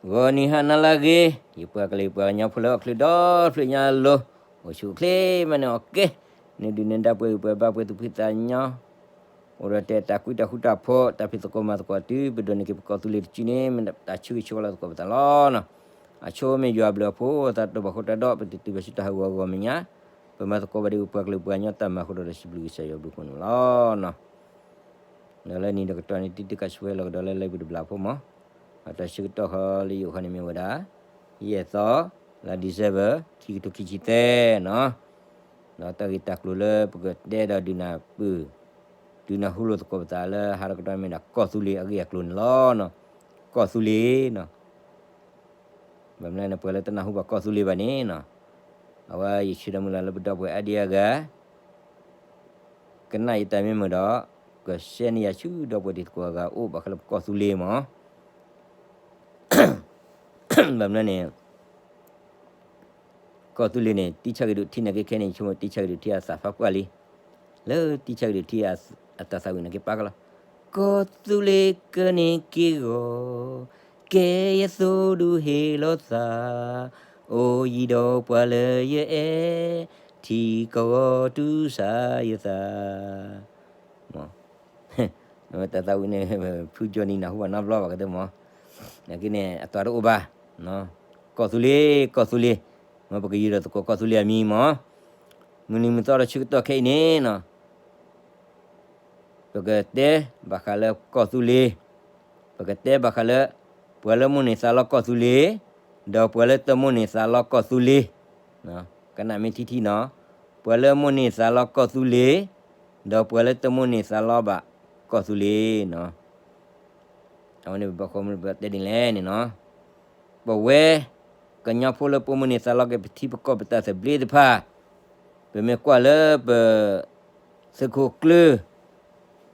ဂီၤနံၤဟါနၤလၢအဂ့ၤ, ယပှၤကလုာ်ပှၤကညီဖိလၢဟီၣ်ခိၣ်ဒီဖျၢၣ်ညါအလိၤ, အိၣ်ဆူၣ်အိၣ်ချ့မးန့ၣ်အီၤကဲ, န့ၢ်ဒုးနဲၣ်ဒါပှဲၤဂံၢ်ပှဲၤဘါပှဲၤသူၣ်ဖှံသးညီ, အိၣ်ဒီးတဲတၢ်ကွံတၢ်ဃူတၢ်ဖိး တၢ်ဖံးသကိးမၤသကိးတုၤ ပဒိးန့ၢ်က့ၤပကီၢ်သူလ့ၤတစုန့ၣ် မ့ၢ်တၢ်ဆၢဂ့ၤဆၢဝါလီၤသကိးပသးလီၤနီၤ. အဆိမ့ၢ်ယွၤအဘျုးအဖှိၣ် သးတဘၣ်ဃိတၢ်ဒီး ပတတုၤဘၣ်ဆူတၢ်ဟးဂီၤအဂီၢ်မဲာ်ညါ, ပမၤသကိးဘၣ်ဒ်ပှၤကလုာ်ပှၤကညီတၢ်မၤအဃိဒီး စံးဘျုးကစၢ်ယွၤဘျုးဖှိၣ်န့ၣ်လီၤနီၤ. ဒီးလၢနံၤဒီးကတီၢ်န့ၣ် တံၤတံၤကဆှဲလီၤကဒီးလၢလံာ်ပူၤတဘျီဖိမး, အတၢ်ဆၢကတီၢ်ဃီလၢယအိၣ်ခီန့ၣ်မ့ၢ်ဝဲဒၣ် ယဲၢ်သီ, လါ December ခံကထိခံဆံသၢနီၤ. ဒီးတၢ်ဂ့ၢ်တၢ်ကျိၤလၢပကတဲဒီးဒုးနၢ်ပၢၢ်, ဒုးနၢ်ဟူလိာ်သကိးပသးလၢဟါတကတီၢ်မ့ၢ်ဒၣ်ကီၢ်သူလ့ၤအဂ့ၢ်အကျိၤန့ၣ်လီၤနီၤ. ကီၢ်သူလ့ၤနီၤ ဘၣ်မနုၤန့ၣ် ပှၤလၢတနၢ်ဟူဘၣ်ကီၢ်သူလ့ၤဘၣ်န့ၣ်နီၤ, အဝဲယဆၢထၢၣ်မုၢ်လၢ်လၢပဒီပုၢ်ဝဲၢ်အါဒံအါဂၤ ကနၣ်ယတၢ်မ့ၢ်မုာ်ဒီး ကရှဲန့ၢ်ယၤဆူဒီပုၢ်ဝဲၢ်တံၤသကိးအဂၤအိၣ်ဘၣ်ဃးလၢပကီၢ်သူလ့ၤမး. ဘၣ်မနုၤန့ၣ် ကီၢ်သူလ့ၤန့ၣ် တံဆၣ်ကဒုးထံနာ်က့ခဲန့ၣ် ယဆိကမိၣ်တံဆၣ်ကဒုးထံအသးဖးပှၢ်လံ. လၢတံဆၣ်ကဒုးထံအသးသးဝံၣ်နာ်က့ပာ်ကလီၤ, ကီၢ်သူလ့ၤကန့ၢ်က့ၢ်ဂီၤ, ကဲယသိဒုးဟ့ၣ်လီၤသး, အိၣ်ယံၤဒီးပှၤလၢယအဲၣ်, ထံကီၢ်ဂီၤတုၤဆါယသး တၢ်သးဝံၣ်န့ၣ် ဖုကၠီနံၤနၢ်ဟူဘၣ်နီတဘျီဘၣ်ကသ့မး, နာ်က့န့ၣ် အသးတအိၣ်ဘၣ်, ကီၢ်သူလ့ၤ ကီၢ်သူလ့ၤ, မ်ပကယုၢ်ဒီးသကိးကီၢ်သူလ့ၤအမံၤမး, မုၢ်နံၤမုၢ်သီဒီးဆၢကတီၢ်ခဲအံၤန့ၣ်နီၤ ပကတဲဘၣ်ဃးလၢကီၢ်သူလ့ၤ, ပကတဲဘၣ်ဃးလၢ ပှၤလၢမိၣ်န့ၢ်သးလီကီၢ်သူလ့ၤ, ဒီးပှၤလၢတမိၣ်န့ၢ်သးလီကီၢ်သူလ့ၤ, ကနၣ်မ့ၢ်ထံထံနီၤ, ပှၤလၢမိၣ်န့ၢ်သးလီကီၢ်သူလ့ၤ, ဒီးပှၤလၢတမိၣ်န့ၢ်သးလီဘၣ်ကီၢ်သူလ့ၤနီၤ. အဝဲန့ၣ်ပဘၣ်ဃိမ့ၢ်ပတဲဒ်လဲၣ်န့ၣ်နီၤ, ပဝဲ ကညီဖိလၢပမိၣ်န့ၢ်သးလီက့ၤပထံပကီၢ်ပတၢ်သဘျ့တဖၣ်, ပမ့ၢ်ကွၢ်လၢပ သုးခိၣ်ကျၢၢ်,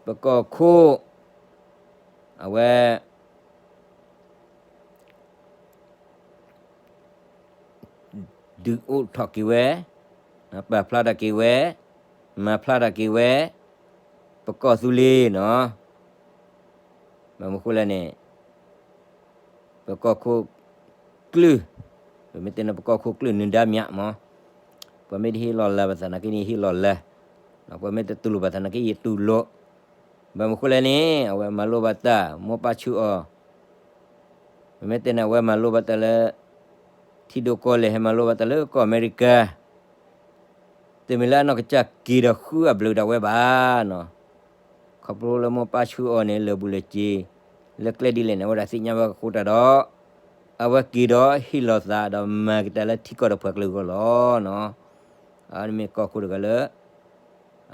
ပကီၢ်ခိၣ်, အဝဲ ဒုးအိၣ်ထီၣ်က့ၤဝဲ, ပာ်ဖျါထီၣ်က့ၤဝဲ, မၤဖျါထီၣ်က့ၤဝဲ, ပကီၢ်သူလ့ၤနီၤ. ဘၣ်မနုၤဃိလဲၣ်န့ၣ် ပကီၢ်ခိၣ်ကျၢၢ်, ပမ့ၢ်တဲန့ၣ် ပကီၢ်ခိၣ်ကျၢၢ်နုၤဒါမၠးမး, ပှၤမ့ၢ်တဟ့ၣ်လီၤလၢၤဘၣ်သးနာ်က့န့ၣ် ဟ့ၣ်လီၤလၢၤ, ပှၤမ့ၢ်တတူၢ်လိာ်ဘၣ်သးနာ်က့ ယတူၢ်လိာ်. ဘၣ်မနုၤဃိလဲၣ်န့ၣ် အဝဲမၤလိဘၣ်တၢ် မိၢ်ပၢ်ဆူးအီၤ, ပမ့ၢ်တဲန့ၣ် အဝဲမၤလိဘၣ်တၢ်လၢ ထံဒိၣ်ကီၢ်လဲၢ် ဟဲမၤလိဘၣ်တၢ်လၢကီၢ်အမဲရကၤ တမ့ၢ်လၢအနီၢ်ကစၢ်က့ၤဒီးဃုအဘျုးဒၣ်ဝဲဘၣ်နီၤ. ခီဖျိလၢမိၢ်ပၢ်ဆူးအီၤန့ၣ် လၢာ်ဘူၣ်လၢာ်စ့ၤ လၢကျဲဒ်လဲၣ်န့ၣ် အဝဲဒၣ်သ့ၣ်ညါဝဲအဃိတၢ်ဒီး အဝဲက့ၤဒီးဟ့ၣ်လီၤသးဒီးမၤက့ၤတၢ်လၢထံကီၢ်ဒီးပှၤကလုာ်အဂီၢ်လီၤနီၤ. အဝဲမ့ၢ်ကီၢ်ခိၣ်တဂၤလၢ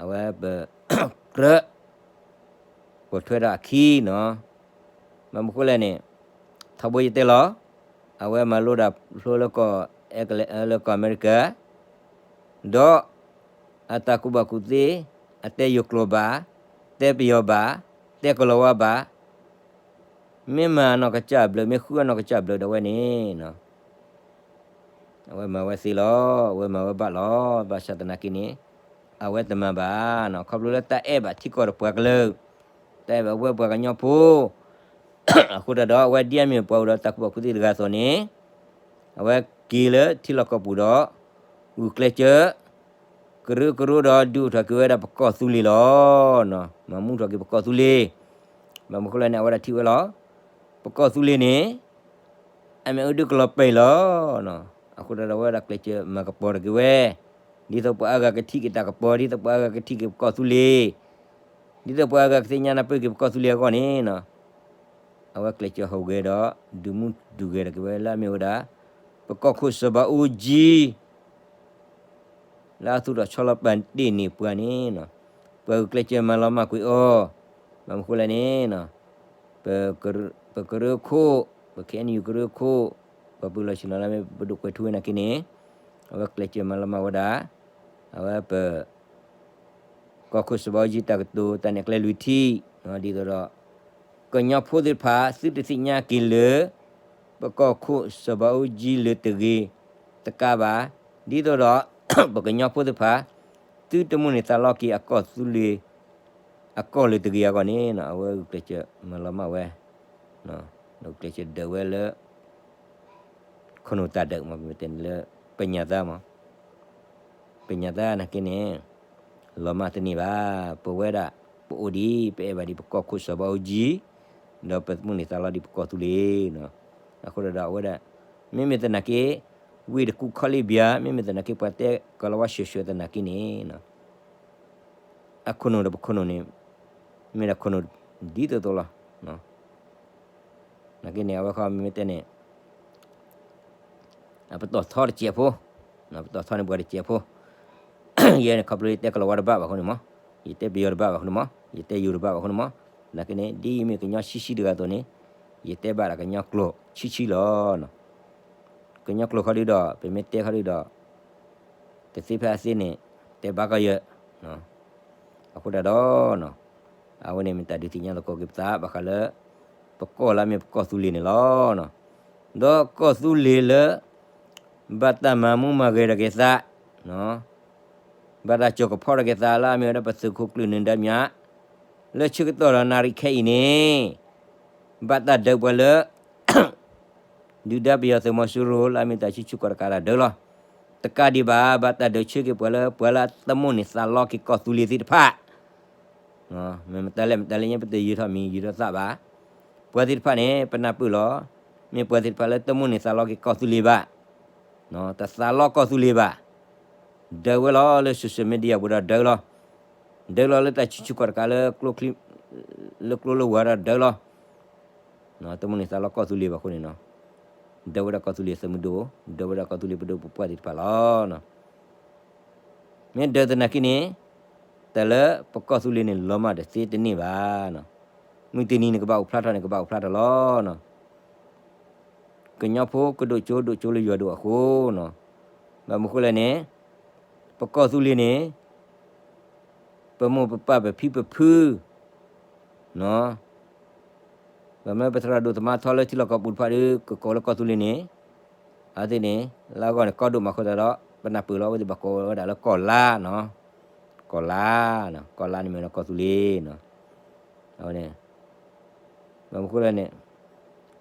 အဝဲပကြၢး ပိာ်ထွဲဒီးအခံနီၤ. ဘၣ်မနုၤဃိလဲၣ်န့ၣ် ထီဘိယတဲလီၤ, အဝဲမၤလိတၢ်ဖျိလၢကီၢ်အဲကလံး လၢကီၢ်အမဲရကၤ ဒီး အတၢ်ကူၣ်ဘၣ်ကူၣ်သ့ အတဲယိၤကျိာ်ဘၣ်, တဲပယီၤဘၣ်, တဲကလီၤဝါဘၣ်, မ့ၢ်မၤအနီၢ်ကစၢ်ဘျုး မ့ၢ်ဃုအနီၢ်ကစၢ်ဘျုးဒီးဝဲန့ၣ် အဝဲမၤဝဲသ့လီၤ, အဝဲမၤဝဲဘၣ်လီၤ. ဘၣ်ဆၣ်သနာ်က့န့ၣ် အဝဲတမၤဘၣ်နီၤ, ခီဖျိလၢတၢ်အဲၣ်ဘၣ်ထံကီၢ်ဒီးပှၤကလုာ်, တၢ်အဲၣ်ဘၣ်ဝဲပှၤကညီဖိ အဃိတၢ်ဒီး အဝဲဒ်အမ့ၢ်ပှၤအိၣ်ဒီးတၢ်ကူၣ်ဘၣ်ကူၣ်သ့တဂၤအသိးန့ၣ် အဝဲက့ၤလၢထံလီၢ်ကီၢ်ပူၤဒီး ဂုာ်ကျဲးစၢး ကရၢကရိဒီးဒုးအိၣ်ထီၣ်က့ၤဝဲဒၣ်ပကီၢ်သူလ့ၤလီၤ. မၤမူထီၣ်က့ၤပကီၢ်သူလ့ၤ, ဘၣ်မနုၤဃိလဲၣ်န့ၣ် အဝဲဒၣ်ထံၣ်ဝဲလီၤ. ပကီၢ်သူလ့ၤန့ၣ် အမ့ၢ်အိၣ်ဒုးကလီၤပံာ်လီၤ. အဃိတၢ်ဒီးအဝဲဒၣ်ကျဲးစၢးမၤကပီၤထီၣ်က့ၤဝဲ, ဒ်သိးပှၤအါဂၤကထံၣ်က့ၤတၢ်ကပီၤ, ဒ်သိးပှၤအါဂၤကထံၣ်က့ၤပကီၢ်သူလ့ၤ, ဒ်သိးပှၤအါဂၤကသ့ၣ်ညါနၢ်ပၢၢ်က့ၤပကီၢ်သူလ့ၤအဂီၢ်န့ၣ် အဝဲကျဲးစၢးဟူးဂဲၤဒီး ဒုးမူဒုးဂဲၤထီၣ်က့ၤဝဲလၢအမ့ၢ်ဝဲဒၣ် ပကီၢ်ခိၣ်စီၤဘးအူကၠံ လၢအသူၣ်ထီၣ်ဆီလီၤပာ်တ့ၢ်န့ၢ်ပှၤန့ၣ်, ပှၤဂုာ်ကျဲးစၢးမၤလီၤမၢ်ကွံာ်အီၤ, ဘၣ်မနုၤဃိလဲၣ်န့ၣ်, ပကရၢခိၣ်, ပ ခ့ၣ်အဲၣ်ယူၣ် ကရၢခိၣ်, ပှၤပၢၤလီၢ်ဆ့ၣ်နီၤလၢမ့ၢ်ပဒိၣ်ကွဲးထူဝဲနာ်က့န့ၣ်, အဝဲကျဲးစၢးမၤလီၤမၢ်ဝဲဒၣ်, အဝဲပ ကီၢ်ခိၣ်စီၤဘးအူကၠံတၢ်ကတိၤ တၢ်နဲၣ်ကျဲလွံၢ်ထံၣ်, ဒ်သိးဒီး ကညီဖိသ့ၣ်တဖၣ် သုတသ့ၣ်ညါက့ၤလၢ ပကီၢ်ခိၣ်စီၤဘးအူကၠံလၢတဂ့ၤတကးဘၣ်, ဒ်သိးဒီး ပကညီဖိသ့ၣ်တဖၣ် သုတမိၣ်န့ၢ်သးလီက့ၤအကီၢ်သူလ့ၤ အကီၢ်လၢတဂ့ၤအဂီၢ်န့ၣ် အဝဲဂုာ်ကျဲးစၢးမၤလီၤမၢ်ဝဲ, ဂုာ်ကျဲးစၢးဒၢးဝဲလၢ ခိၣ်နူာ်တၢ်ဒုးမး ပမ့ၢ်တဲန့ၣ်လၢ ပညၣ်သၣ်မး, ပညၣ်သၣ်နာ်က့န့ၣ် လီၤမၢ်တန့ၢ်ဘၣ်. ပဝဲဒၣ် ပအိၣ်ဒံး ပအဲၣ်ဘၣ်ဒံးပကီၢ်ခိၣ်စီၤဘးအူကၠံ, ဒီးပမုၢ်န့ၢ်သးလီဒံးပကီၢ်သူလ့ၤနီၤ. အဃိဒီးအဝဲဒၣ် မ့မ့ၢ်သနာ်က့ ဝ့ၢ်တကူခီလ့ၣ်ဘံယၤ မ့မ့ၢ်သနာ်က့ ပှၤတဲကီၤလၤဝါဆှဲးဆှဲးသနာ်က့န့ၣ် အခိၣ်နူာ်ဒီးပခိၣ်နူာ်န့ၣ် မ့ၢ်ဒၣ်ခိၣ်နူာ်ဒ်သိးသိးလီၤ. နာ်က့န့ၣ် အဝဲဃီမ့မ့ၢ်တဲန့ၣ် အပတီၢ်ထီတစဲးဖိ, ပတီၢ်ထီန့ၣ်ပှၤတစဲးဖိ, ယဲန့ၣ်ခီဖျိယတဲကီၤလၤဝါတဘၣ်ဘၣ်အဃိန့ၣ်မး, ယတဲပယီၤတဘၣ်ဘၣ်အဃိန့ၣ်မး, ယတဲယိၤတဘၣ်ဘၣ်အဃိန့ၣ်မး, သနာ်က့န့ၣ် ဒ်ယမ့ၢ်ကညီဆံးဆံးတဂၤအသိးန့ၣ် ယတဲဘၣ်ဒၣ်ကညီကျိာ်ဆံးဆံးလီၤ. ကညီကျိာ်ခီဒုဒီး ပမ့ၢ်တဲခီဒုဒီး တသ့ဖဲအသ့န့ၣ် တဲဘၣ်ကီးယဲ, အဃိဒၣ်ဒီး အဝဲန့ၣ်မ့ၢ်တၢ်ဒုးသ့ၣ်ညါသကိးက့ၤပသး ဘၣ်ဃးလၢ ပကီၢ်လၢအမ့ၢ်ပကီၢ်သူလ့ၤန့ၣ်လီၤ. ဒီးကီၢ်သူလ့ၤလၢ ဘၣ်တၢ်မၤမူမၤဂဲၤဒီးက့ၤသး, ဘၣ်တၢ်ကၠီၣ်ကဖီဒီးက့ၤသးလၢအမ့ၢ်ဝဲဒၣ်ပသုးခိၣ်ကျၢၢ်နၢၤဒါမၠး, လၢဆၢကတီၢ်ဒီးနၣ်ရံၣ်ခဲအံၤန့ၣ် ဘၣ်တၢ်ဒုးပှၤလၢ ဒုၣ်ဒါပယီၤသုးမီၤစိရိၤလၢအမ့ၢ်တၢ်ဆူၣ်ဆူၣ်ကီးတကးဒၣ်ဒုးလီၤ. တကးဒံးဘၣ် ဘၣ်တၢ်ဒုးဆၢက့ၤပှၤလၢ ပှၤလၢတမိၣ်န့ၢ်သးလီက့ၤကီၢ်သူလ့ၤသ့ၣ်တဖၣ် မ့ၢ်မတၤလဲၣ်မတၤလဲၣ်ညါ ပတယုာ်ထီၣ်မံၤယုာ်ထီၣ်သၣ်ဘၣ်. ပှၤသ့ၣ်တဖၣ်န့ၣ် ပနၢ်ပၢၢ်လီၤ. မ့ၢ်ပှၤသ့ၣ်တဖၣ်လၢတမိၣ်န့ၢ်သးလီက့ၤကီၢ်သူလ့ၤဘၣ်, တသးလီကီၢ်သူလ့ၤဘၣ်, ဒုးဝဲလီၤလၢ social media ပူၤဒီးဒုးလီၤ. ဒုးလီၤလၢတၢ်ဆူၣ်ဆူၣ်ကီးတကးလၢ လၢကျိလၢဝၢ်ဒီးဒုးလီၤ. တမိၣ်န့ၢ်သးလီကီၢ်သူလ့ၤဘၣ်အဃိန့ၣ်နီၤ, ဒုးဝဲဒၣ်ကီၢ်သူလ့ၤသုးမုၢ်ဒိၣ်, ဒုးဝဲဒၣ်ကီၢ်သူလ့ၤပဒိၣ်ပပှၢ်သ့ၣ်တဖၣ်လီၤ. မ့ၢ်ဒုးသနာ်က့န့ၣ်, တၢ်လၢပကီၢ်သူလ့ၤန့ၣ် လီၤမၢ်တသ့တန့ၢ်ဘၣ်. မုၢ်တနံၤန့ၣ်ကဘၣ်အိၣ်ဖျါထီၣ်န့ၣ် ကဘၣ်အိၣ်ဖျါထီၣ်လီၤ. ကညီဖိကဒိၣ်ကၠိဒိၣ်ကၠိလၢယွၤဒိၣ်အဃိနီၤ, ဘၣ်မနုၤဃိလဲၣ်န့ၣ်, ပကီၢ်သူလ့ၤန့ၣ် ပမိၢ်ပပၢ်ပဖံပဖု ဘၣ်မနုၤပသရၣ်ဒိၣ်သမါထီလၢထံလီၢ်ကီၢ်ပူၤတဖၣ်ဒီး ကကိးလၢကီၢ်သူလ့ၤန့ၣ်, အဝဲသ့ၣ်န့ၣ် လၢအဂီၢ်န့ၣ် ကီၢ်ဒိၣ်မးအဃိသတးဒီး ပနၢ်ပၢၢ်လီၤ အဝဲသ့ၣ်ဘၣ်ကိးဝဲဒၣ်လၢကီၢ်လါနီၤ, ကီၢ်လါ, ကီၢ်လါန့ၣ်မ့ၢ်ဝဲဒၣ်ကီၢ်သူလ့ၤနီၤ, အဝဲန့ၣ် ဘၣ်မနုၤဃိလဲၣ်န့ၣ်,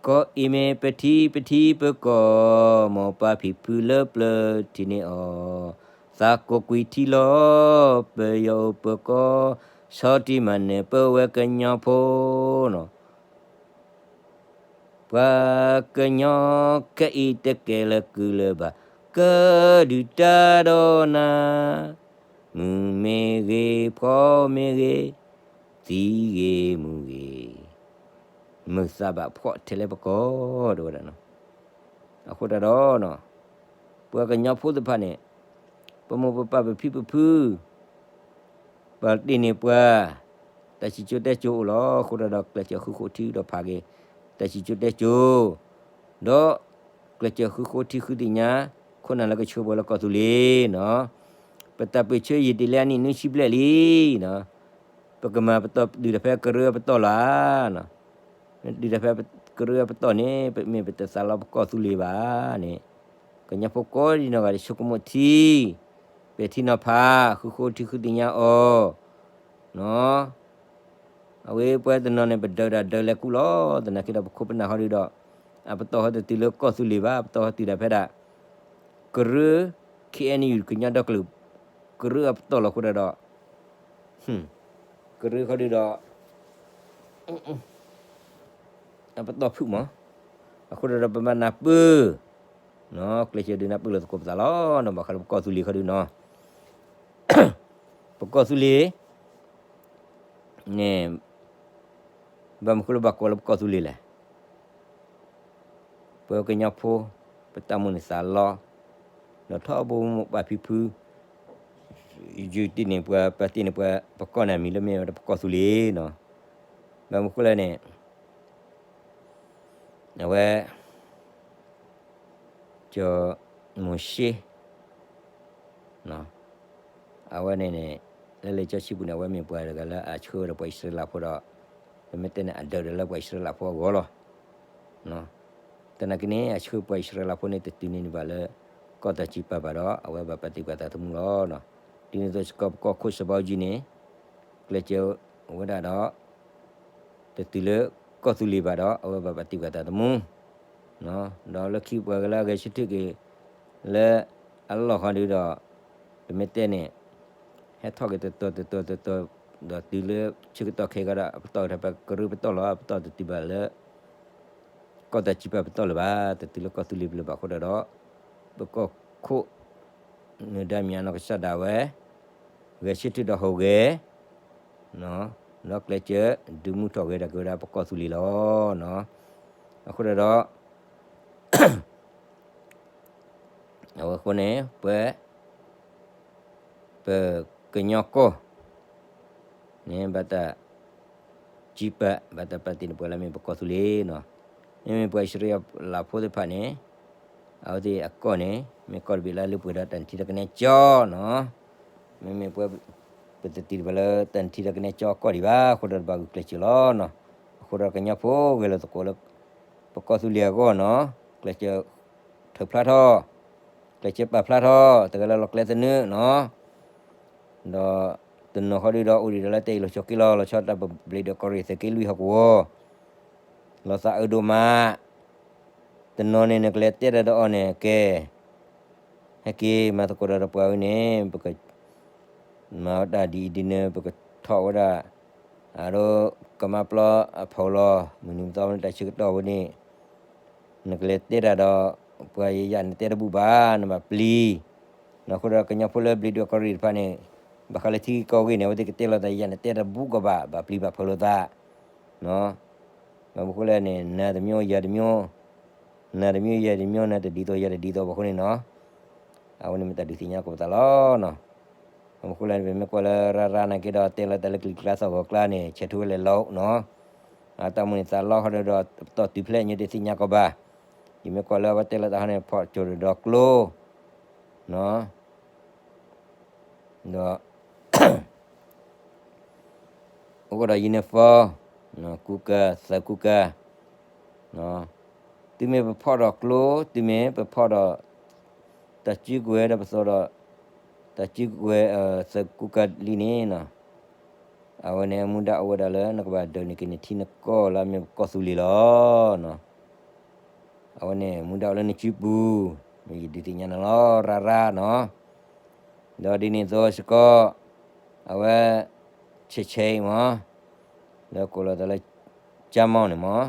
ကီၢ်အံၤမ့ၢ်ပထံပထံပကီၢ်, မိၢ်ပၢ်ဖံဖုလၢပျၢၤထံၣ်န့ၢ်အီၤ, သးကိးကွံာ်ထံလီၤ ပယီၤအိၣ်ပကီၢ်, ဆီတံၢ်မၤနၢၤပဝဲကညီဖိနီၤ, ပှၤကညီခဲအံၤတကဲလၢကုလၢဘၣ်, ကဒုၣ်တၢ်ဒီးနၤ, မုၢ်မ့ၢ်ဂ့ၤ ဖှီၣ်မ့ၢ်ဂ့ၤ, သံဂ့ၤမူဂ့ၤ, မုာ်သးဘၣ်ဖှီၣ်ထဲလဲၣ်ပကီၢ် တဲဝဲဒၣ်နီၤ. အဃိတၢ်ဒီးနီၤ, ပှၤကညီဖိသ့ၣ်တဖၣ်န့ၣ်, ပမိၢ်ပပၢ်ပဖံပဖု ပာ်တ့ၢ်န့ၢ်ပှၤ တၢ်စံၣ်စိၤတဲစိၤအိၣ်လီၤ. အဃိတၢ်ဒီးကျဲးစၢးဃုဃိထံဒီးဖးက့ၤ တၢ်စံၣ်စိၤတဲစိၤ, ဒီးကျဲးစၢးဃုဃိထံဃုသ့ၣ်ညါ ခိၣ်နၢ်လၢကဆှၢပှၤလၢကီၢ်သူလ့ၤနီၤ. ပတၢ်ပၢၢ်ဆၢယံာ်တ့ၢ်လံအနံၣ်နွံဆံဘျဲၣ်လံနီၤ. ပကမၤပတီၢ်ဒုၣ်တၢ်ဖဲကရၢအပတီၢ်လီၤနီၤ. ဒုၣ်တၢ်ဖဲကရၢအပတီၢ်န့ၣ် ပမ့ၢ်ပတသးလီပကီၢ်သူလ့ၤဘၣ်န့ၣ်, ကညီဖိကိးဒံနီၢ်ဂၤဒဲးဆိကမိၣ်ထံ, ပဲာ်ထံနီၤဖး ဃုဃိထံဃုသ့ၣ်ညါအီၤနီၤ. အဝဲပှၤတနီၤန့ၣ် ပဒုးတၢ်ဒုးလဲၤကူၣ်လီၤ. သနာ်က့ဒီးပခိၣ်ပနၢ်ဟီဒုဒီး အပတီၢ်ဟီတတုၤလၢကီၢ်သူလ့ၤဘၣ်, အပတီၢ်ဟီတုၤဒၣ်ဖဲဒၣ် ကရၢ ခ့ၣ်အဲၣ်ယူၣ် ကညီဒီကလုာ် ကရၢအပတီၢ်လီၤ. အဃိဒၣ်ဒီး ကရၢခီဒုဒီး အပတီၢ်ဖုၣ်မး, အဃိဒၣ်ဒီးပဘၣ်နၢ်ပၢၢ် ကျဲးစၢးဒုးနၢ်ပၢၢ်လိာ်သကိးပသးလီၤ. ဘၣ်ဃးလၢပကီၢ်သူလ့ၤခီဒုနီၤ, ပကီၢ်သူလ့ၤန့ၣ် ဘၣ်မနုၤဃိလၢဘၣ်ကိးလၢပကီၢ်သူလ့ၤလဲၣ်. ပကညီဖိ ပတၢ်မိၣ်န့ၢ်သးလီ, ဒီးထီဘိမိၢ်ပၢ်ဖံဖု ယုၢ်တ့ၢ်န့ၢ်ပှၤ ပာ်တ့ၢ်န့ၢ်ပှၤ ပကီၢ်န့ၣ်အမံၤလၢမ့ၢ်ဝဲဒၣ်ပကီၢ်သူလ့ၤနီၤ. ဘၣ်မနုၤဃိလဲၣ်န့ၣ် အဝဲ ကၠီၤမိၤၡ့ အဝဲန့ၣ်န့ၣ် လၢလံာ်စီဆှံပူၤန့ၣ် အဝဲမ့ၢ်ပှၤတဂၤလၢအဆှၢဝဲဒၣ်ပှၤအံၣ်စရ့လးဖိဒီး ပမ့ၢ်တဲန့ၣ် အဒုးတၢ်လၢပှၤအံၣ်စရ့လးဖိအဂီၢ်လီၤ. သနာ်က့န့ၣ် အဆှၢပှၤအံၣ်စရ့လးဖိန့ၣ် တတုၤန့ၢ်န့ၣ်ဘၣ်လၢ ကီၢ်တၢ်စံးပာ်ဘၣ်ဒီး အဝဲဘၣ်ပာ်တ့ၢ်ကွၢ်သးသမူလီၤ. ဒ်န့ၣ်အသိးစ့ၢ်ကီး ပကီၢ်ခိၣ်စီၤဘးအူကၠံန့ၣ် ကျဲးစၢးဝဲဒၣ်ဒီး တတုၤလၢကီၢ်သူလ့ၤဘၣ်ဒီး အဝဲဘၣ်ပာ်တ့ၢ်ကွၢ်သးသမူ. ဒီးလၢခံပှၤဂၤလၢအဂဲၤဆၢထၢၣ်က့ၤ လၢအလီၢ်ဃီဒုဒီး ပမ့ၢ်တဲန့ၣ် ဟဲထီၣ်က့ၤတတီၤတတီၤတတီၤ ဒီးတုၤလၢဆၢကတီၢ်ခဲအံၤဒီး အပတီၢ်ကထီၣ်ဖဲကရၢပတီၢ်လီၤ. အပတီၢ်တတုၤဘၣ်လၢ ကီၢ်တၢ်စံးပာ်ပတီၢ်လၢၤဘၣ်, တတုၤလၢကီၢ်သူလ့ၤပူၤလၢၤဘၣ်အဃိဒီး ပကီၢ်ခိၣ် နၢၤဒါမံၤအနီၢ်ကစၢ်ဒၣ်ဝဲ ဂဲၤဆၢထၢၣ်ဒီးဟူးဂဲၤ ဒီးကျဲးစၢးဒုးမုၢ်ထီၣ်ဂဲၤဒၣ်က့ၤဝဲဒၣ်ပကီၢ်သူလ့ၤလီၤ. အဃိဒီး အဝဲအဃိန့ၣ် ပှၤ ပကညီကီၢ်န့ၣ် ဘၣ်တၢ်စံးပာ် ဘၣ်တၢ်ပာ်တ့ၢ်န့ၢ်ပှၤလၢမ့ၢ်ပကီၢ်သူလ့ၤနီၤ. မ့မ့ၢ်ပှၤအံၣ်စရ့လးဖိသ့ၣ်တဖၣ်န့ၣ် အဝဲသ့ၣ်အကီၢ်န့ၣ် မ့ၢ်ကီၢ်တဘ့ၣ်လၢအလုၢ်ပှ့ၤဒီးတၢ်နထံတၢ်ကနဲကၠီနီၤ. မ့မ့ၢ်ပှၤ ပတတုၤတဘၣ်လၢတၢ်နထံတၢ်ကနဲကၠီအကီၢ်ဒံးဘၣ် အဃိဒီးတဘၣ်ဂုာ်ကျဲးစၢးလီၤနီၤ. အဃိဒီးကညီဖိဂဲၤလိာ်သကိးလၢ ပကီၢ်သူလ့ၤအဂီၢ်နီၤ, ကျဲးစၢးထုးဖျါထီၣ်, ကျဲးစၢးပာ်ဖျါထီၣ် တဂၤလၢလီၤကျဲသနၢၣ်နီၤ. ဒီးတနီၤဃီဒုဒီးအိၣ်ဒံးဒီးလၢတၢ်အ့ၣ်လိာ်ဆိးက့လိာ် လီၤဆီဒၣ်တၢ်ပဘျ့းဒွဲၣ်ကီၢ်ရ့ၣ်သုးက့လွံၢ်ဟီၣ်ကဝီၤ လီၤသးအၢဒိၣ်မး, တနီၤန့ၣ်နကလဲၤတဲတၢ်ဒီးအီၤန့ၣ် ကဲ ဟဲက့ၤမၤသကိးဒီးပှၤဝဲန့ၣ် ပက မၤဝဲဒၣ်ဒ်အံၤဒ်န့ၣ် ပကထီၣ်ဝဲဒၣ် အဒိ ကမါပျီအဖီလီၤ မုၢ်နံၤမသီဝဲန့ၣ် တၢ်ဆၢကတီၢ်ဝဲန့ၣ် နကလဲၤတဲတၢ်ဒီး ပှၤယယၣ်နတဲတဘူၣ်ဘၣ် နဘၣ်ပျံၤ, အဃိဒီးကညီဖိလၢဘျ့းဒွဲၣ်ကီၢ်ရ့ၣ်တဖၣ်န့ၣ် ဘၣ်ဃးလၢထံဂ့ၢ်ကီၢ်ဂ့ၢ်န့ၣ် အဝဲသ့ၣ်ကတဲလိာ်သးယယၣ်နတဲတဘူၣ်ကီးဘၣ် ဘၣ်ပျံၤဘၣ်ဖုးလိာ်သး ဘၣ်မနုၤအဃိလဲၣ်န့ၣ် နၤတမျိုး ယၤတမျိုး, နၤတမျိုး ယၤတမျိုး နၤတဒ်သိး ယၤတဒ်သိးဘၣ်အဃိန့ၣ်နီၤ, အဝဲန့ၣ်မ့ၢ်တၢ်ဒုးသ့ၣ်ညါကီးပသးလီၤနီၤ. ဘၣ်မနုၤအဃိလဲၣ်န့ၣ် ပမ့ၢ်ကွၢ်လၢရၢ်ရၢ်နာ်က့ဒီး တဲလီၤတၢ်လၢကလံၤကျါသီၣ်ဂီၤကျါန့ၣ် ဆဲးထူဝဲလဲၤလီၤနီၤ, အတၢ်မိၣ်န့ၢ်သးလီဃီဒီး ပတီၢ်တုၤဖျဲၣ်ညါတသ့ၣ်ညါကီးဘၣ်, ယမ့ၢ်ကွၢ်လၢအဝဲတဲလီၤတၢ်ဟီန့ၣ် ဖီၣ်ကၠိၣ်ဒီးကျိ ဒီး အိၣ်ကဒီး uniform ကူကၤ သုးကူကၤ, သုမ့ၢ်ပဖီၣ်ဒီးကျိ သုမ့ၢ်ပဖီၣ်ဒီး တၢ်စုကဝဲၤဒီးပသိးဒီး တၢ်စုကဝဲၤ သုးကူကၤလံန့ၣ်နီၤ, အဝဲန့ၣ်အမူဒါအိၣ်ဝဲဒၣ်လၢ နကဘၣ်ဒုးန့ၢ်က့ၤနထံနကီၢ်လၢအမ့ၢ်ပကီၢ်သူလ့ၤလီၤ. အဝဲန့ၣ်မူဒါအိၣ်လၢနစုပူၤ, ယဒုးသ့ၣ်ညါနၤလီၤ ရၢ်ရၢ်နီၤ. ဒီးဒ်န့ၣ်အသိးစ့ၢ်ကီး အဝဲ ဆဲးဆဲးမး လၢကိးလီၤသးလၢ ကၠါမီၢ်န့ၣ်မး,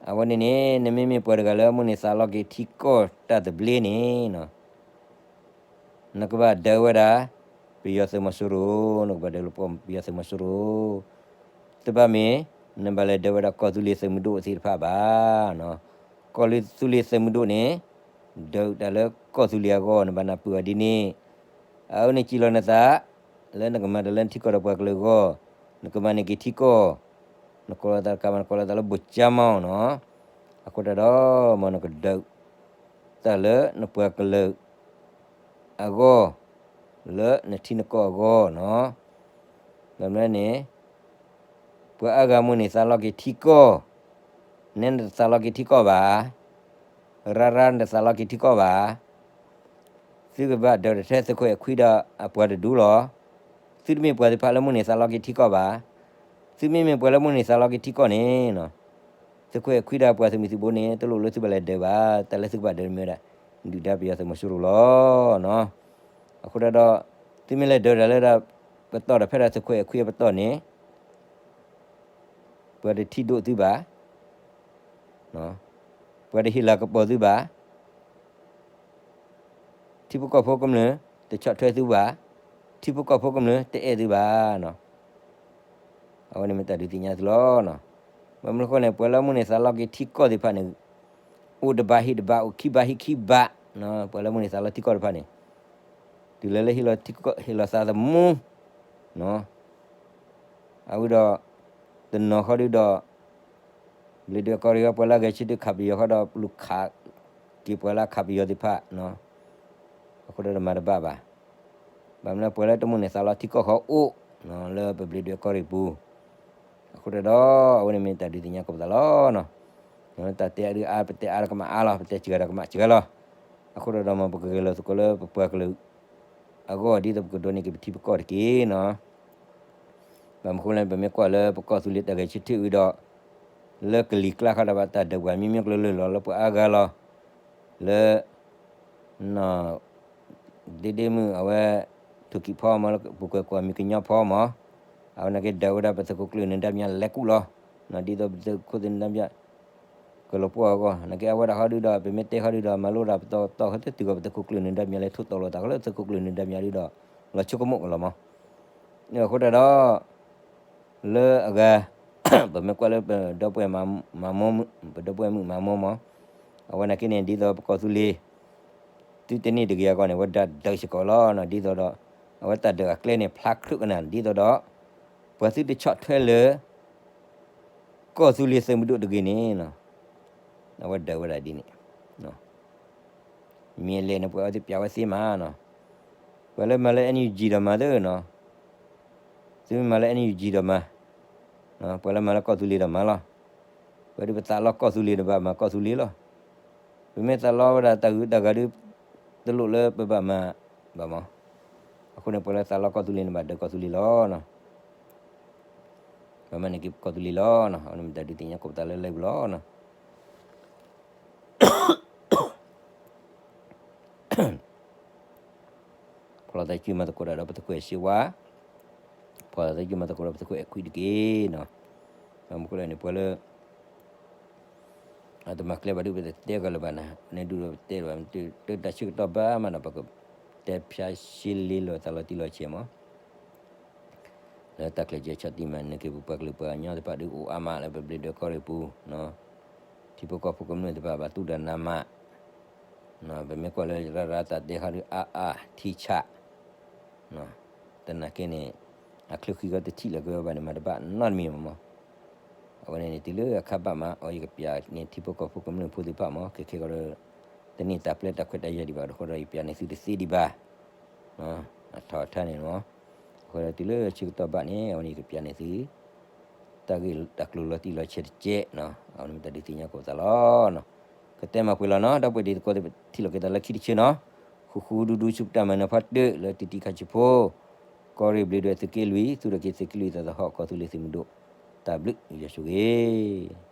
အဝဲန့ၣ်န့ၣ် နမ့မ့ၢ်ပှၤတဂၤလၢအမိၣ်န့ၢ်သးလီက့ၤထံကီၢ်တၢ်သဘျ့န့ၣ်နီၤ နကဘၣ်ဒုးဝဲဒၣ် ပယီၤသုးမီၤစိရိၤ, နကဘၣ်ဒုးလၢပယီၤသုးမီၤစိရိၤ, တဘၣ်မ့ၢ် နဘၣ်လဲၤဒုးဝဲဒၣ်ကီၢ်သူလ့ၤသုးမုၢ်ဒိၣ်သ့ၣ်တဖၣ်ဘၣ်. ကီၢ်သူလ့ၤသုးမုၢ်ဒိၣ်န့ၣ် ဒုးတၢ်လၢကီၢ်သူလ့ၤအဂီၢ် နဘၣ်နၢ်ပၢၢ်အီၤဒ်န့ၣ်, အဝဲန့ၣ်စံးလီၤနသး လၢနကမၤတၢ်လၢနထံကီၢ်ဒီးပှၤကလုာ်အဂီၢ်, နကမၤန့ၢ်က့ၤထံကီၢ်, နကိးလီၤသးတကးမး နကိးလီၤသးလၢဘိၣ်ကၠါမီၢ်နီၤ, အဃိတၢ်ဒီး မ်နကဒုး တၢ်လၢနပှၤကလုာ်အဂီၢ်, လၢနထံနကီၢ်အဂီၢ်နီၤ, ဘၣ်မနုၤန့ၣ် ပှၤအါဂၤမိၣ်န့ၢ်သးလီက့ၤထံကီၢ်, နဲနတသးလီက့ၤထံကီၢ်ဘၣ်, ရၢ်ရၢ်နတသးလီက့ၤထံကီၢ်ဘၣ်, သုကဘၣ်ဒုးတၢ်ထဲသုးခိၣ်အဲၣ်ခွံဒီးအပှၤတဒူလီၤ, သုတမ့ၢ်ပှၤသ့ၣ်တဖၣ်လၢမိၣ်န့ၢ်သးလီက့ၤထံကီၢ်ဘၣ်, သုမ့မ့ၢ်ပှၤလၢမိၣ်န့ၢ်သးလီက့ၤထံကီၢ်န့ၣ် သုးခိၣ်အဲၣ်ခွံဒီးပှၤသုးမုၢ်သုးဘိန့ၣ် တလိၣ်လၢသုဘၣ်လဲၤဒုးဘၣ်, တၢ်လၢသုကဘၣ်ဒုးမ့ၢ်ဝဲဒၣ် ဒုၣ်ဒါပယီၤသုးမီၤစိရိၤလီၤနီၤ. အဃိတၢ်ဒီး သုမ့ၢ်လဲၤဒုးတၢ်လၢဒၣ် ပတီၢ်ဒီးဖဲဒၣ်သုးခိၣ်အဲၣ်ခွံအပတီၢ်န့ၣ် ပှၤတထံၣ်ဒိၣ်သုဘၣ်, ပှၤတဟ့ၣ်လၤကပီၤသုဘၣ် ထံဖိကီၢ်ဖိကမျၢၢ် တဆီၣ်ထွဲသုဘၣ်, ထံဖိကီၢ်ဖိကမျၢၢ် တအဲၣ်သုဘၣ်နီၤ. အဝဲန့ၣ်မ့ၢ်တၢ်ဒုးသ့ၣ်ညါသုလီၤ. ဘၣ်မနုၤအဃိန့ၣ် ပှၤလၢအမိၣ်န့ၢ်သးလီက့ၤထံကီၢ်သ့ၣ်တဖၣ်န့ၣ် အိၣ်တဘးဟ့ၣ်တဘး အိၣ်ခံဘးဟ့ၣ်ခံဘး, ပှၤလၢအမိၣ်န့ၢ်သးလီထံကီၢ်တဖၣ်န့ၣ် တုၤလၢလၢဟ့ၣ်လီၤထံကီၢ် ဟ့ၣ်လီၤသးသမူ အဝဲဒီး တနီၤဃီဒုဒီး ဘျ့းဒွဲၣ်ကီၢ်ရ့ၣ်ဃီ ပှၤလၢအဂဲၤဆၢထၢၣ်ခးပယီၤဃီဒီး လူၤခးက့ၤပှၤလၢအခးပယီၤသ့ၣ်တဖၣ်, အဃိဒီးတမၤတဘၣ်ဘၣ်. ဘၣ်မနုၤပှၤလၢတမိၣ်န့ၢ်သးလီထံကီၢ်ဃီအိၣ် လၢပဘျ့းဒွဲၣ်ကီၢ်ရ့ၣ်ပူၤ, အဃိဒီး အဝဲန့ၣ်မ့ၢ်တၢ်ဒုးသ့ၣ်ညါကိးပသးလီၤ. တၢ်တဲအါဒုအါ ပတဲအါဒီးကမၣ်အါလီၤ ပတဲစှၤဒီးကမၣ်စှၤလီၤ. အဃိဒီး မ်ပကဂဲၤလိာ်သကိးလၢပပှၤကလုာ်အဂီၢ် ဒ်သိးပကဒိးန့ၢ်က့ၤပထံပကီၢ်တက့ၢ်နီၤ. ဘၣ်မနုၤအဃိလဲၣ် ပမ့ၢ်ကွၢ်လၢပကီၢ်သူလ့ၤတၢ်ဂဲၤဆၢထၢၣ်ဝံၤဒီး လၢကလံၤကျါဃီဒီးဘၣ်တၢ်ဒုးပှၤ မံမံကျိၤလၢာ်လီၤ လၢပှၤအါဂၤလီၤ, လၢ ဒ့ဒ့မုၣ်အဝဲ ထူၣ်ကံးဖီမး လၢပူၤကွဲးကွီၢ်မံၤကညီဖီမး, အဝဲန့ၣ်က့ဒုးဝဲဒၣ်ပသုးခိၣ်ကျၢၢ်နၢၤဒါမၠါလဲၤကူၣ်လီၤ, ဒ်သိးပသုးခိၣ်ကျၢၢ်နၢၤဒါမၠါ ကလီၤပှီၢ်အဂီၢ် နာ်က့အဝဲဒၣ်ဟီဒုဒီး ပမ့ၢ်တဲဟီဒုဒီး မၤလိဒၣ်ပတီၢ်ပတီၢ် ဟီတတုၤကီးပသုးခိၣ်ကျၢၢ်နၢၤဒါမၠါ လဲၤထူးတီၤလိာ်သးကလၢသုးခိၣ်ကျၢၢ်နၢၤဒါမၠါဒုဒီး လီၤဆိကမိၣ်ကလီၤမး, အဃိတၢ်ဒီး လၢအဂၤ ပမ့ၢ်ကွၢ်လၢပဒီပုၢ်ဝဲၢ်မးမီမး ပဒီပုၢ်ဝဲၢ်မုၣ်မးမီမး, အဝဲနာ်က့န့ၣ် ဒ်သိးပကီၢ်သူလ့ၤ သုတန့ၢ်တဂ့ၤအဂီၢ်န့ၣ် အဝဲဒၣ်ဒုးစ့ၢ်ကီးလီၤ, ဒ်သိးဒီး အဝဲတၢ်ဒုးအကျဲန့ၣ် ဖျါခရံာ်ကနၣ် ဒ်သိးဒီး ပှၤသုတဆီၣ်ထွဲလၢ ကီၢ်သူလ့ၤသုးမုၢ်ဒိၣ်တဂ့ၤန့ၣ် အဝဲဒၣ်ဝဲဒၣ်ဒ်န့ၣ် မ့ၢ်လဲၣ်န့ၣ် ပှၤအဝဲသ့ၣ်ပျးဝဲသ့မးနီၤ, ပှၤလၢမၤလၢ NUG ဒီးမၤသ့နီၤ, သုမ့ၢ်မၤလၢ NUG ဒီးမၤ, ပှၤလၢမၤလၢကီၢ်သူလ့ၤဒီးမၤလီၤ, ပှၤဒုးပသးလီကီၢ်သူလ့ၤန့ၣ် ဘၣ်မၤကီၢ်သူလ့ၤလီၤ, ပမ့ၢ်သးလီဝဲဒၣ်တၢ်ဂုၤတၢ်ဂၤဒုး တလိၣ်လၢပဘၣ်မၤဘၣ်မး, အဃိန့ၣ် ပှၤလၢသးလီကီၢ်သူလ့ၤန့ၣ် ဘၣ်ဒုးကီၢ်သူလ့ၤလီၤ, ပမၤန့ၢ်က့ၤကီၢ်သူလ့ၤလီၤ, အဝဲန့ၣ်မ့ၢ်တၢ်ဒုးသ့ၣ်ညါကိးပသးလၢလၢပူၤလီၤ. ဖီၣ်လီၤသးစုမၤသကိးတၢ်ဒီးပသုးခိၣ်အဲၣ်စ့ဝါ, ဖီၣ်လီၤသးစုမၤသကိးဒီးပသုးခိၣ်အဲၣ်ခွံတက့ၢ်နီၤ, ဘၣ်မနုၤအဃိလဲၣ်န့ၣ် ပှၤလၢ အတမၤကျဲဘၣ်ဒုး ပတတဲကီးလၢၤဘၣ်နီၤ, န့ၣ်ဒုးဒီးပတဲလၢၤဘၣ်, တၢ်ဆၢကတီၢ်ဘၣ်မးဒီး ပကတဲဖျါရှဲလ့လိာ်သးလီၤတံၢ်လီၤဆဲးမး လၢတၢ်ကျဲၤစၢၤဆီၣ်တံၢ်မၤနၢၤက့ၤပပှၤကလုာ်ပှၤကညီသ့ၣ်တဖၣ်ဒုးအိၣ်အါမးလၢပဘျ့ဒွဲၣ်ကီၢ်ရ့ၣ်ပူၤ, ထံဖိကီၢ်ဖိကမျၢၢ်သ့ၣ်တဖၣ်ဘၣ်သူၣ်ဒီးနးမး, ပမ့ၢ်ကွၢ်လၢရၤရၤတၢ်တဲဟီဒုးအါအါထံဆး, သနာ်က့န့ၣ် အချၢဃံဂီတထံၣ်လၢၤက့ၤဝဲဘၣ်န့ၣ် မၤတဘၣ်နီတမံၤမးမး, အဝဲန့ၣ်န့ၣ် တုၤလၢအခါဘၣ်မး အဝဲယကပျးန့ၢ်ထံဖိကီၢ်ဖိကမျၢၢ်ဖိသ့ၣ်တဖၣ်မး ခဲခဲကီးဒီး တန့ၢ်တၢ်ပျဲတၢ်ခွဲးတၢ်ယာ်ဒံးဘၣ်အဃိဒီး ယပျးန့ၢ်သုတသ့ဒံးဘၣ် အထီၣ်အထါန့ၣ်မး, အဃိဒီးတုၤလၢဆၢကတီၢ်ဘၣ်န့ၣ် အဝဲန့ၣ်ယကပျးန့ၢ်သု တၢ်ဂ့ၢ်တၢ်ကျိၤလီၤတံၢ်လီၤဆဲးတကဲး, အဝဲန့ၣ်မ့ၢ်တၢ်ဒုးသ့ၣ်ညါကိးပသးလီၤ. ကတဲမၤပှဲၤလီၤနီၤ ဒီပုၢ်ဝဲၢ်တံၤသကိးသ့ၣ် ထံၣ်လိာ်က့ၤသးလၢခံတဆၢနီၤ, ဃူဃူဒူဒူဆူပတၢ်မၤနၢၤဖီတၢၣ်လၢတံၤတံၤခါဆံးဖိ, ကီၢ်ရ့ၣ်ဘျ့ဒွဲၣ်သုးက့လွံၢ် သူၣ်ထီၣ်က့ၤသုးက့လွံၢ်သးသဟီၣ် ကီၢ်သူလ့ၤသုးမုၢ်ဒိၣ်, တၢ်ဘျုးယွၤဆိၣ်ဂ့ၤ